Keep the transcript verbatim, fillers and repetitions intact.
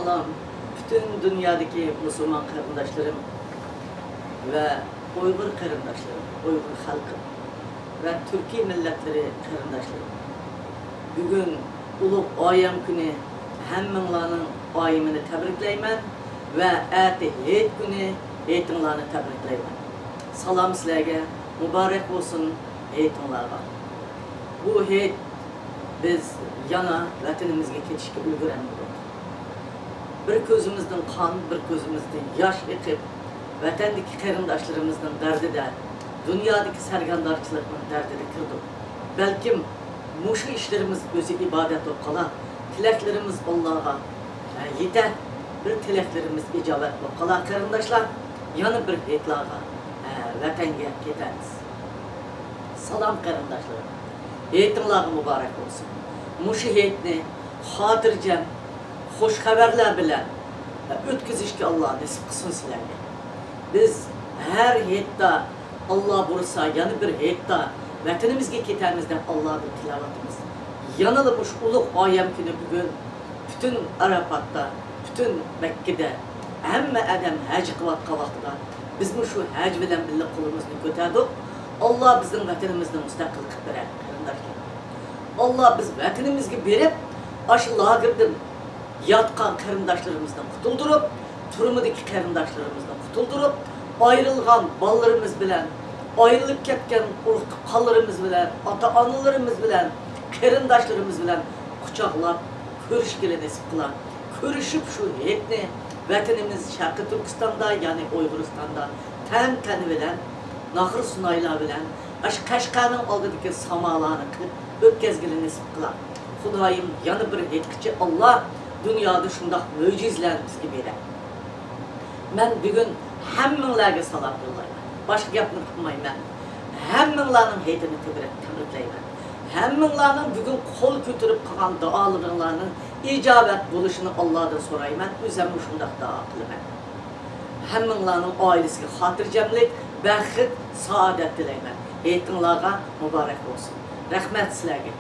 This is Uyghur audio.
سالام، پۈتۈن دۇنيادىكى مۇسۇلمان قېرىنداشلىرىم ۋە ئۇيغۇر قېرىنداشلىرىم، ئۇيغۇر خەلقىم ۋە تۈركىي مىللەتلىرى قېرىنداشلىرىم. بۈگۈن ئۇلۇغ ئايەم كۈنى، ھەممىڭلارنىڭ ئايىمىنى تەبرىكلەيمەن ۋە ئەتە ھېيت كۈنى ھېيتىڭلارنى تەبرىكلەيمەن. سالام سىلەرگە، مۇبارەك بولسۇن ھېيتىڭلارغا. بۇ ھېيت بىز يەنە ۋەتىنىمىزگە كېتىشكە ئۈلگۈرەلمىدۇق. بىر كۆزىمىزدىن قان، بىر كۆزىمىزدىن ياش ئېقىپ، ۋەتەندىكى قېرىنداشلىرىمىزنىڭ دەردىدە، دۇنيادىكى سەرگەردانچىلىقنىڭ دەردىدە كىردۇق. بەلكىم مۇشۇ ئىشلىرىمىز ئۆزى ئىبادەت بولۇپ قالا، تىلەكلىرىمىز ئاللاغا، ئە، يېتە، بىر تىلەكلىرىمىز ئىجابەت بولۇپ قالا، قېرىنداشلار، يەنە بىر ھېيتلارغا، ئە، ۋەتەنگە كېتەمىز. سالام قېرىنداشلىرىم، ھېيتىڭلارغا مۇبارەك بولسۇن. مۇشۇ ھېيتنى خاتىرجەم، خۇش خەۋەرلەر بىلەن ئۆتكۈزۈشكە ئاللا نېسىپ قىلسۇن سىلەرگە. بىز ھەر ھېيتتا، ئاللا بۇيرۇسا، يەنە بىر ھېيتتا ۋەتىنىمىزگە كېتەمىز دەپ ئاللادىن تىلەۋاتىمىز. يەنىلا مۇشۇ ئۇلۇغ ئايەم كۈنى بۈگۈن پۈتۈن ئەرەپاتتا، پۈتۈن مەككىدە ھەممە ئادەم ھەج قىلىۋاتقان ۋاقتىدا، بىزمۇ شۇ ھەج بىلەن بىللە قولىمىزنى كۆتەردۇق. ئاللا بىزنىڭ ۋەتىنىمىزنى مۇستەقىل قىلىپ بېرەر، قېرىنداشلار. ئاللا بىز ۋەتىنىمىزگە بېرىپ، ئاشۇ لاگېردىن ياتقان قېرىنداشلىرىمىزنى قۇتۇلدۇرۇپ، تۈرمىدىكى قېرىنداشلىرىمىزنى قۇتۇلدۇرۇپ، ئايرىلغان بالىلىرىمىز بىلەن، ئايرىلىپ كەتكەن ئۇرۇق تۇغقانلىرىمىز بىلەن، ئاتا-ئانىلىرىمىز بىلەن، قېرىنداشلىرىمىز بىلەن قۇچاقلاپ كۆرۈشكىلى نېسىپ قىلا. كۆرۈشۈپ شۇ ھېيتنى ۋەتىنىمىز شەرقىي تۈركىستاندا، يەنى ئۇيغۇرىستاندا تەنتەنە بىلەن، ناخشا-سۇنايلار بىلەن، ئاشۇ قەشقەرنىڭ ئالدىدىكى سامالارنى قىلىپ ئۆتكەزگىلى نېسىپ قىلا. خۇدايىم يەنە بىر ھېيتقىچە ئاللا دۇنيادا شۇنداق مۆجىزىلەرنى بىزگە بېرە. مەن بۈگۈن ھەممىڭلارگە سالام يوللايمەن. باشقا گەپنى قىلمايمەن. ھەممىڭلارنىڭ ھېيتىنى تەبرىك-، تەبرىكلەيمەن. ھەممىڭلارنىڭ بۈگۈن قول كۆتۈرۈپ قىلغان دۇئالىرىڭلارنىڭ ئىجابەت بولۇشىنى ئاللادىن سورايمەن. ئۆزۈممۇ شۇنداق دۇئا قىلىمەن. ھەممىڭلارنىڭ ئائىلىسىگە خاتىرجەملىك، بەخت، سائادەت تىلەيمەن. ھېيتىڭلارغا مۇبارەك بولسۇن. رەھمەت سىلەرگە.